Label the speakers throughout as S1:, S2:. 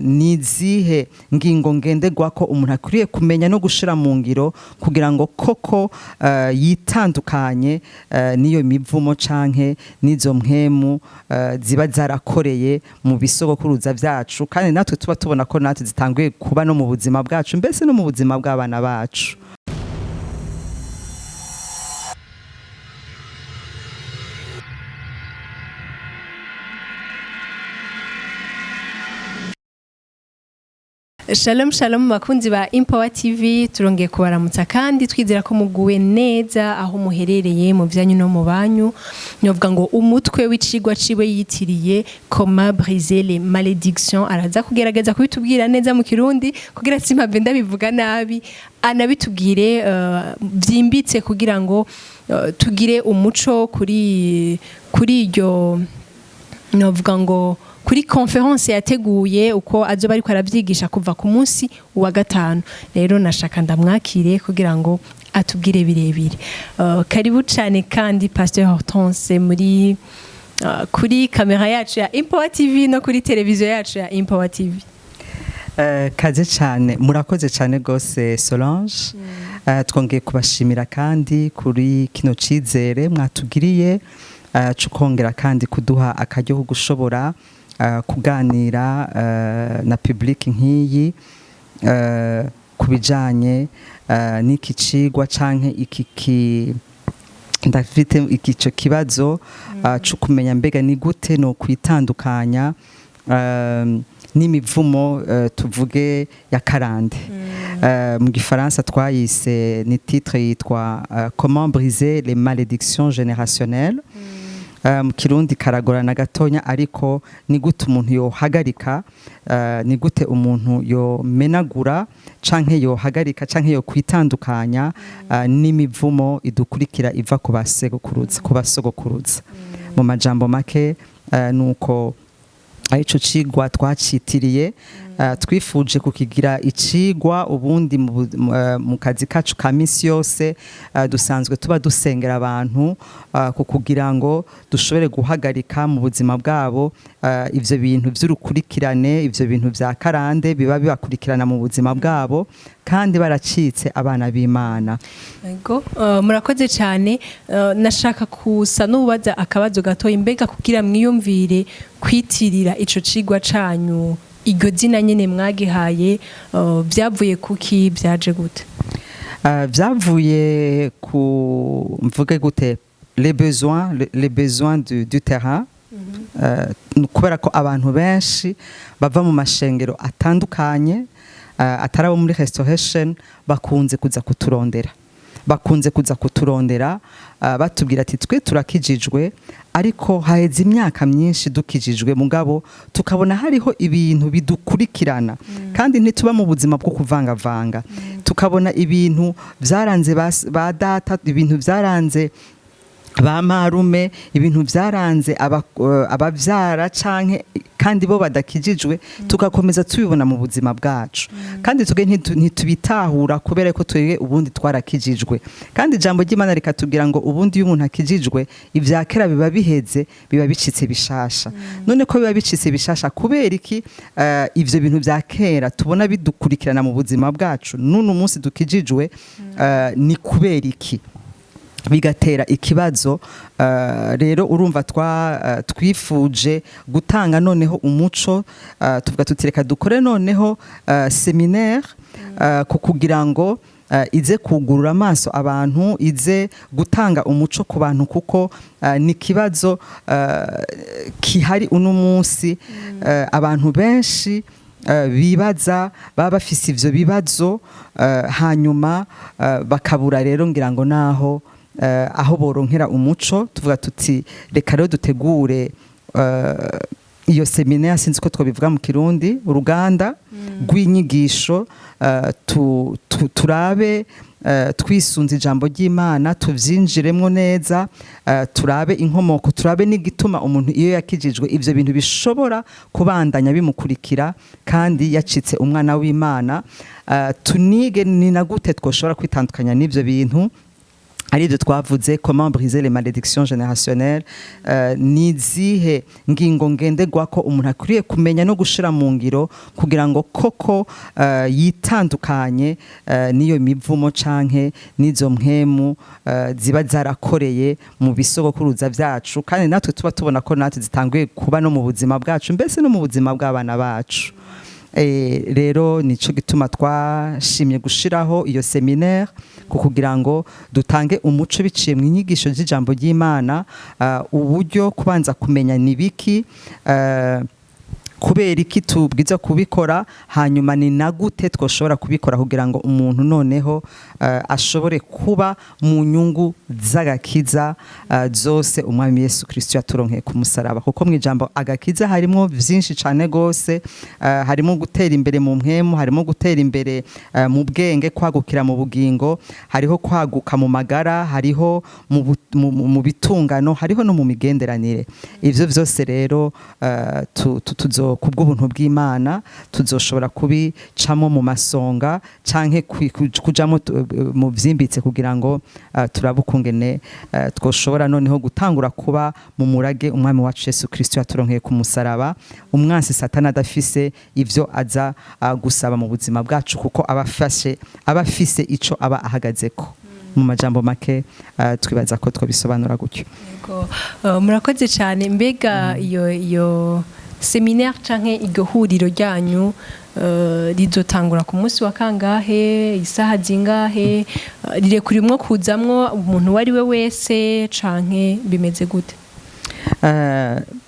S1: Ni izihe ngingo ngenderwako umuntu akwiriye kumenya no gushira mu ngiro kugira ngo koko yitandukanye n'iyo mivumo canke n'izo mpwemu ziba zarakoreye mu bisogokuruza vyacu, kandi natwe tuba tubona ko natwe zitanguye kuba no mu buzima bwacu, mbese no mu buzima bw'abana bacu?
S2: Shalom shalom, bakunzi ba Empower TV, turongeye kubaramutsa kandi twizera ko muguwe neza aho muherereye mu byanyu no mu banyu. Nyovuga ngo umutwe w'icigwa ciwe yitiriye "Comment briser les malédictions", araza kugerageza kubitubwira neza mu Kirundi kugira simpave ndabivuga nabi, anabitubwire byimbitse kugira ngo tugire umuco kuri iryo, novuga ngo kuri conférence yateguye, uko azoba ariko aravyigisha kuva ku munsi wa gatanu. Rero nashaka ndamwakire kugira ngo atubwire birebire. Karibu cyane kandi, Pasteur Hortense, muri kuri kamera yacu ya Empower TV no kuri televiziyo yacu ya Empower TV.
S1: Kaze cyane, murakoze cyane rwose, Solange. Twongeye kubashimira kandi kuri kino cizere mwatugiriye cyo kongera kandi kuduha akaryo ko gushobora kuganira na public nk'iyi ku bijanye n'iki cigwa canke iki ki ndafite ico kibazo cyo kumenya mbega ni gute no kwitandukanya n'imivumo tuvuge ya karande. Mu gifaransa twayise, ni titre yitwa "Comment briser les malédictions générationnelles". Mu Kirundi karagorana gatonya, ariko ni gute umuntu yohagarika, ni gute umuntu yomenagura canke yohagarika canke yo kwitandukanya n'imivumo idukurikira iva ku basegukuruza, ku basogokuruza. Mu majambo make, nuko arico cigwa twacitiriye. Twifuje kukigira icigwa. Ubundi mu kazi kacu ka misi yose, dusanzwe tuba dusengera abantu ku kugira ngo dushobore guhagarika mu buzima bwabo ivyo bintu vy'urukurikirane, ivyo bintu vya karande biba bibakurikirana mu buzima bwabo kandi baracitse abana b'Imana.
S2: Ego, murakoze cyane. Nashaka kusa n'ubaza akabazo gato: imbega kugira mwiyumvire kwitirira ico cigwa canyu iryo zina nyene mwagihaye, vyavuye kuki? Vyaje gute?
S1: Vyavuye ku, mvuge gute, les besoins du terrain. Kubera ko abantu benshi bava mu mashengero atandukanye, atari abo muri Restoration, bakunze kuza kuturondera, batubwira ati: "Twe turakijijwe, ariko haheze imyaka myinshi dukijijwe, mugabo tukabona hariho ibintu bidukurikirana kandi ntituba mu buzima bwo kuvangavanga. Tukabona ibintu byaranze ba data, ibintu byaranze ba marume, ibintu byaranze abavyara canke kandi bo badakijijwe, tugakomeza tubibona mu buzima bwacu, kandi twebwe ntitubitahura kubera ko twebwe ubundi twarakijijwe." Kandi ijambo ry'Imana rikatubwira ngo ubundi iyo umuntu akijijwe, ibya kera biba biheze, biba bicitse bishasha. None ko biba bicitse bishasha, kubera iki ivyo bintu vya kera tubona bidukurikirana mu buzima bwacu n'uno munsi dukijijwe? Ni kubera iki bigatera ikibazo? Rero urumva twifuje gutanga noneho umuco, tuvuga tuti: "Reka dukore noneho séminaire ku kugira ngo ize kugurura amaso abantu, ize gutanga umuco ku bantu, kuko ni ikibazo kihari uno munsi. Abantu benshi bibaza, baba bafise ivyo bibazo, hanyuma bakabura rero ngira ngo naho aho boronkera umuco. Tuvuga tuti: 'Reka rero dutegure iyo séminaire,' sinzi ko twabivuga mu Kirundi, uruganda rw'inyigisho, turabe twisunze ijambo ry'Imana, tuvyinjiremwo neza, turabe inkomoko, turabe n'igituma umuntu iyo yakijijwe ivyo bintu bishobora kubandanya bimukurikira kandi yacitse umwana w'Imana. Tunige ni na gute twoshobora kwitandukanya n'ivyo bintu." Aribyo twavuze, comment briser les malédictions générationnelles, ni izihe ngingo ngenderwako umuntu akwiriye kumenya no gushira mu ngiro kugira ngo koko yitandukanye n'iyo mivumo canke n'izo mpwemu ziba zarakoreye mu bisogokuruza vyacu, kandi natwe tuba tubona ko natwe zitanguye kuba no mu buzima bwacu, mbese no mu buzima bw'abana bacu. Rero nico gituma twashimye gushiraho iyo séminaire, kugira ngo dutange umuco biciye mu nyigisho z'ijambo ry'Imana, uburyo kubanza kumenya nibiki, kubera iki tubwiza kubikora, hanyuma ni na gute twoshobora kubikora kugira ngo umuntu noneho ashobore kuba mu nyungu z'agakiza zose Umwami Yesu Kristo yaturonkeye ku musaraba. Kuko mu ijambo agakiza harimo vyinshi cane gose, harimo gutera imbere mu mpwemu, harimo gutera imbere mu bwenge, kwagukira mu bugingo, hariho kwaguka mu magara, hariho mu bitungano, hariho no mu migenderanire. Ivyo vyose rero tuzo kubw'ubuntu bw'Imana tuzoshobora kubicamo mu masonga canke kujamo mu vyimbitse, kugira ngo turabe ukungene twoshobora noneho gutangura kuba mu murage Umwami wacu Yesu Kristo yaturonkeye ku musaraba, umwansi Satani adafise ivyo aza gusaba mu buzima bwacu, kuko aba afise ico aba ahagazeko. Mu majambo make, twibaza ko twobisobanura gutyo.
S2: Yego, murakoze cyane. Mbega iyo séminaire canke iryo huriro ryanyu rizotangura ku munsi wa kangahe, isaha zingahe? Rirekurimwo kuzamwo umuntu uwo ari we wese canke bimeze gute?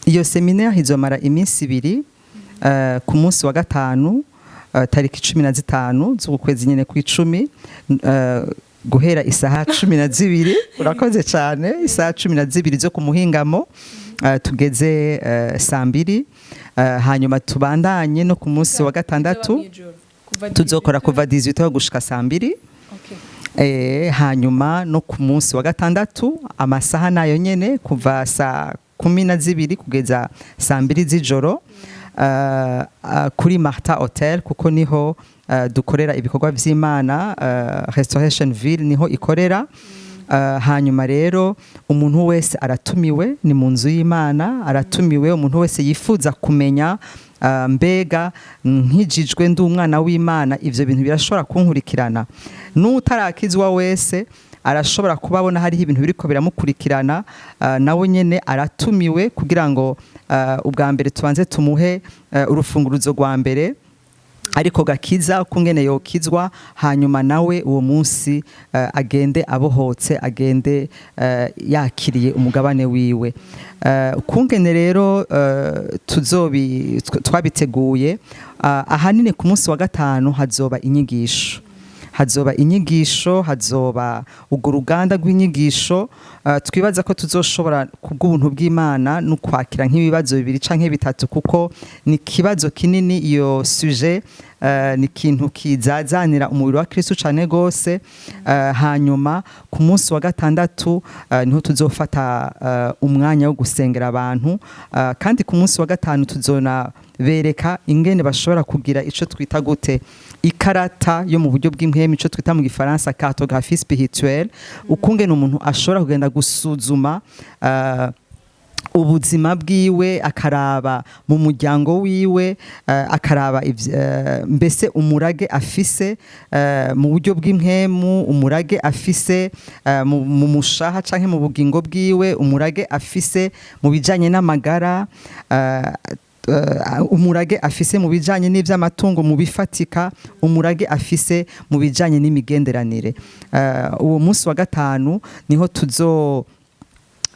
S1: Iyo séminaire izomara iminsi 2, ku munsi wa gatanu, tariki 15 z'ukwezi nyene kw'icumi, guhera isaha 12. Urakoze cyane. Isaha 12 zo ku muhingamo, tugeze saa 2, hanyuma tubandanye no ku munsi wa gatandatu. Tuzokora kuva 18 gushika saa 2. Hanyuma no ku munsi wa gatandatu, amasaha nayo nyene, kuva saa 12 kugeza saa 2 z'ijoro, kuri Martha Hotel, kuko niho dukorera ibikorwa vy'Imana. Restoration Ville niho ikorera. Hanyuma rero umuntu wese aratumiwe, ni mu nzu y'Imana, aratumiwe umuntu wese yifuza kumenya, mbega nkijijwe ndi umwana w'Imana, ivyo bintu birashobora kunkurikirana? N'utarakizwa wese arashobora kuba abona hariho ibintu biriko biramukurikirana, nawe nyene aratumiwe, kugira ngo ubwa mbere tubanze tumuhe urufunguruzo rwa mbere, ariko gakiza kungene yokizwa, hanyuma nawe uwo munsi agende abohotse, agende yakiriye umugabane wiwe. Kungene rero tuzobi twabiteguye, ahanini ku munsi wa gatanu hazoba inyigisho, hazoba urwo ruganda rw'inyigisho. Twibaza ko tuzoshobora kubw'ubuntu bw'Imana no kwakira nk'ibibazo bibiri canke bitatu, kuko ni ikibazo kinini iyo sujet, ni ikintu kizazanira umubiri wa Kristo cane gose. Hanyuma ku munsi wa gatandatu niho tuzofata umwanya wo gusengera abantu, kandi ku munsi wa gatanu tuzona bereka ingene bashobora kugira ico twita gute, ikarata yo mu buryo bw'impwemu, ico twita mu gifaransa cartographie spirituelle, ukungene umuntu ashobora kugenda gusuzuma ubuzima bwiwe, akaraba mu muryango wiwe, akaraba mbese umurage afise mu buryo bw'impwemu, umurage afise mu mushaha canke mu bugingo bwiwe, umurage afise mu bijanye n'amagara, umurage afise mu bijanye n'ivy'amatungo, mu bifatika, umurage afise mu bijanye n'imigenderanire. Uwo munsi wa gatanu niho tuzo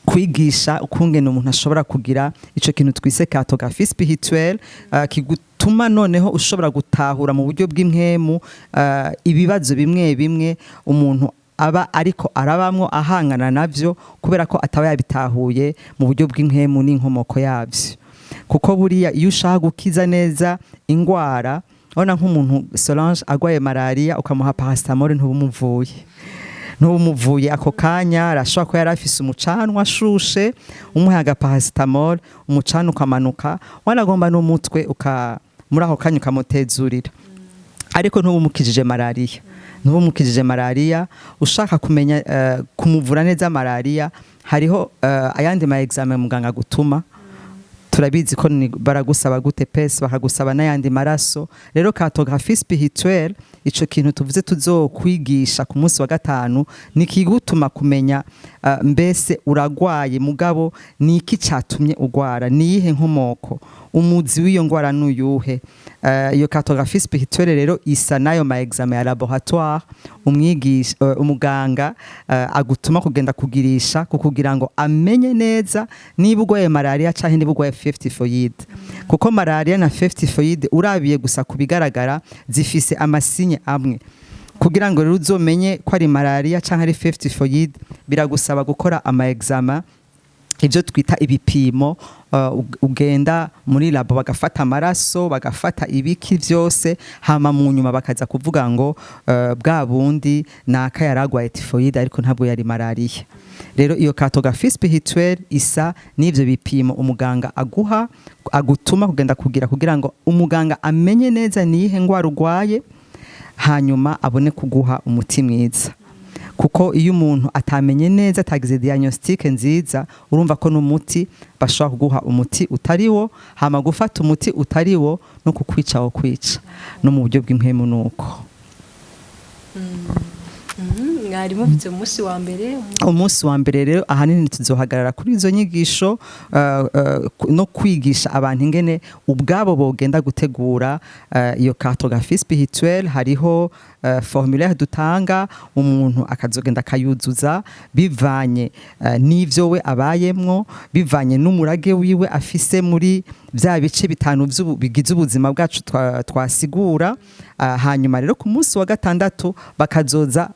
S1: kwigisha ukungene umuntu ashobora kugira ico kintu twise cartographie spirituelle, kigutuma noneho ushobora gutahura mu buryo bw'impwemu ibibazo bimwe bimwe umuntu aba ariko arabamwo, ahangana navyo, kubera ko ataba yabitahuye mu buryo bw'impwemu n'inkomoko yavyo. Kuko buriya iyo ushaka gukiza neza ingwara, urabona nk'umuntu, Solange, agwaye malaria, ukamuha paracetamol, ntubumuvuye ako kanya. Arashobora kuba yari afise umucanwa ashushe, umuhaye agaparacetamol, umucanwa ukamanuka, wanagomba n'umutwe uka muri ako kanya ukamutezurira. Ariko ntubumukijije malariya, ntubumukijije malariya. Ushaka kumenya kumuvura neza malariya, hariho ayandi ma examen muganga gutuma. Turabizi ko baragusaba gute pesi, bakagusaba n'ayandi maraso. Rero cartographie spirituelle, ico kintu tuvuze tuzokwigisha ku munsi wa gatanu, ni kigutuma kumenya mbese uragwaye, mugabo ni iki catumye ugwara, ni iyihe nkomoko, umuzi w'iyo ngwara n'uyuhe? Iyo cartographie spirituelle rero isa nayo ma examen ya laboratoire umwigisha, umuganga agutuma kugenda kugirisha kukugira ngo amenye neza niba urwaye malaria canke niba urwaye fièvre typhoïde. Kuko malaria na fièvre typhoïde, urabiye gusa ku bigaragara, zifise ama signes amwe. Kugira ngo rero uzomenye ko ari malaria canke ari fièvre typhoïde, biragusaba gukora ama examen, ibyo twita ibipimo, ugenda muri labo bagafata amaraso, bagafata ibiki byose, hama mu nyuma bakaza kuvuga ngo bwa bundi naka yaragwaye typhoïde, ariko ntabwo yari malaria. Rero iyo cartographie spirituelle isa n'ivyo bipimo umuganga aguha, agutuma kugenda kugira, kugira ngo umuganga amenye neza niyihe ngwara urwaye, hanyuma abone kuguha umuti mwiza. Kuko iyo umuntu atamenye neza, atagize diagnostic nziza, urumva ko n'umuti bashobora kuguha umuti utariwo. Hama gufata umuti utariwo no kukwica wo kwica. No mu buryo bw'impwemu nuko.
S2: Mwari muvuze umunsi wa mbere.
S1: Umunsi wa mbere rero ahanini tuzohagarara kuri izo nyigisho no kwigisha abantu ingene ubwabo bogenda gutegura iyo cartographie spirituelle. Hariho formulaire dutanga, umuntu akazogenda akayuzuza bivanye n'ivyo we abayemwo, bivanye n'umurage wiwe afise muri bya bice bitanu bigize ubuzima bwacu twasigura. Hanyuma rero ku munsi wa gatandatu bakazoza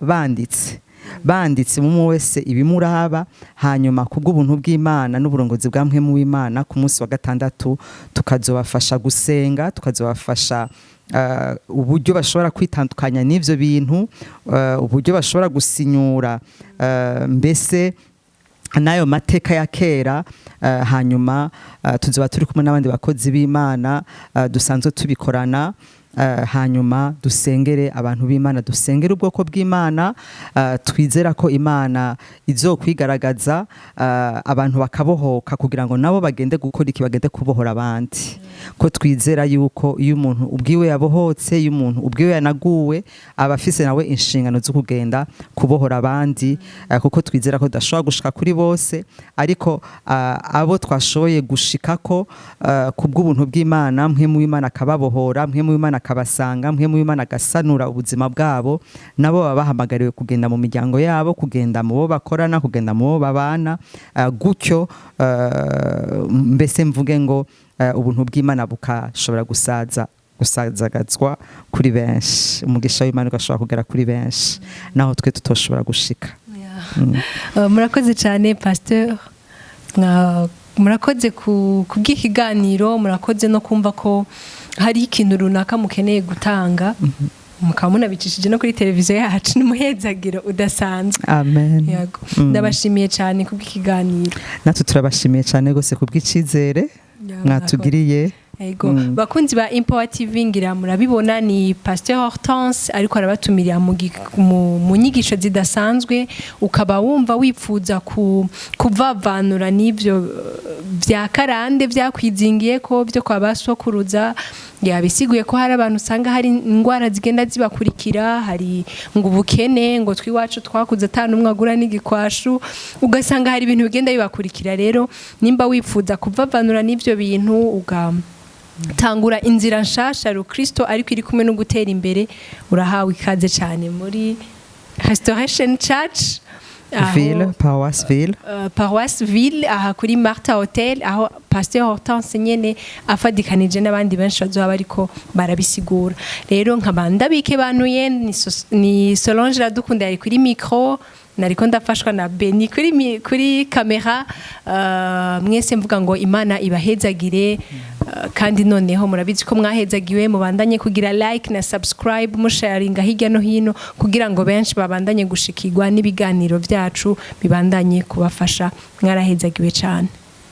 S1: banditse umwe wese ibimuraba. Hanyuma kubw'ubuntu bw'Imana n'uburongozi bwa mpwemu w'Imana, ku munsi wa gatandatu tukazobafasha gusenga, tukazobafasha uburyo bashobora kwitandukanya n'ivyo bintu, uburyo bashobora gusinyura mbese n'ayo mateka ya kera. Hanyuma tuzoba turi kumwe n'abandi bakozi b'Imana dusanzwe tubikorana. Hanyuma dusengere abantu b'Imana, dusengere ubwoko bw'Imana. Twizera ko Imana izokwigaragaza, abantu bakabohoka, kugira ngo nabo bagende gukora iki? Bagende kubohora abandi. Ko twizera yuko iyo umuntu ubwiwe yabohotse, iyo umuntu ubwiwe yanaguwe, aba afise nawe inshingano zo kugenda kubohora abandi. Kuko twizera ko tudashobora gushika kuri bose, ariko abo twashoboye gushikako ku bw'ubuntu bw'Imana, mpwemu w'Imana akababohora, mpwemu w'Imana akabasanga, mpwemu w'Imana agasanura ubuzima bwabo, nabo baba bahamagariwe kugenda mu miryango yabo, kugenda mu bo bakorana, kugenda mu bo babana. Gutyo mbese mvuge ngo ubuntu bw'Imana bukashobora gusazagazwa kuri benshi, umugisha w'Imana ugashobora kugera kuri benshi naho twe tutoshobora gushika.
S2: Murakoze cyane, pasteur. Murakoze ku bw'ikiganiro, murakoze no kumva ko hari ikintu runaka mukeneye gutanga, mukaba munabicishije no kuri televiziyo yacu. N'umuhezagiro udasanzwe.
S1: Amen.
S2: Yego. Ndabashimiye cyane kubw'ikiganiro.
S1: Natwe turabashimiye cyane rwose kubw'icizere mwatugiriye.
S2: Ego. Bakunzi ba Empower TV, ngira murabibona, ni Pasteur Hortense ariko arabatumirira mu nyigisho zidasanzwe. Ukaba wumva wipfuza kuvavanura n'ivyo vya karande vyakwizingiye ko byo kwa basokuruza. Yabisiguye ko hari abantu usanga hari indwara zigenda zibakurikira, hari ngo ubukene, ngo twiwacu twakuze ata n'umwe agura n'igikwashu, ugasanga hari ibintu bigenda bibakurikira. Rero nimba wifuza kuvavanura n'ivyo bintu, uga tangura inzira nshasha rukristo ariko iri kumwe no gutera imbere, urahawe ikaze cyane muri Restoration Church
S1: Ville, Paroisse Ville.
S2: Paroisse Ville, aha kuri Martha Hotel, aho Pasteur Hortense nyene afadikanije n'abandi benshi bazoba bariko barabisigura. Rero nkaba ndabike banuye, ni Solange Iradukunda yari kuri micro, nariko ndafashwa na Beni kuri kamera. Mwese mvuga ngo Imana ibahezagire. Kandi noneho murabizi ko mwahezagiwe, mubandanye kugira like na subscribe, musharinga hirya no hino kugira ngo benshi babandanye gushikirwa n'ibiganiro byacu, bibandanye kubafasha. Mwarahezagiwe cyane.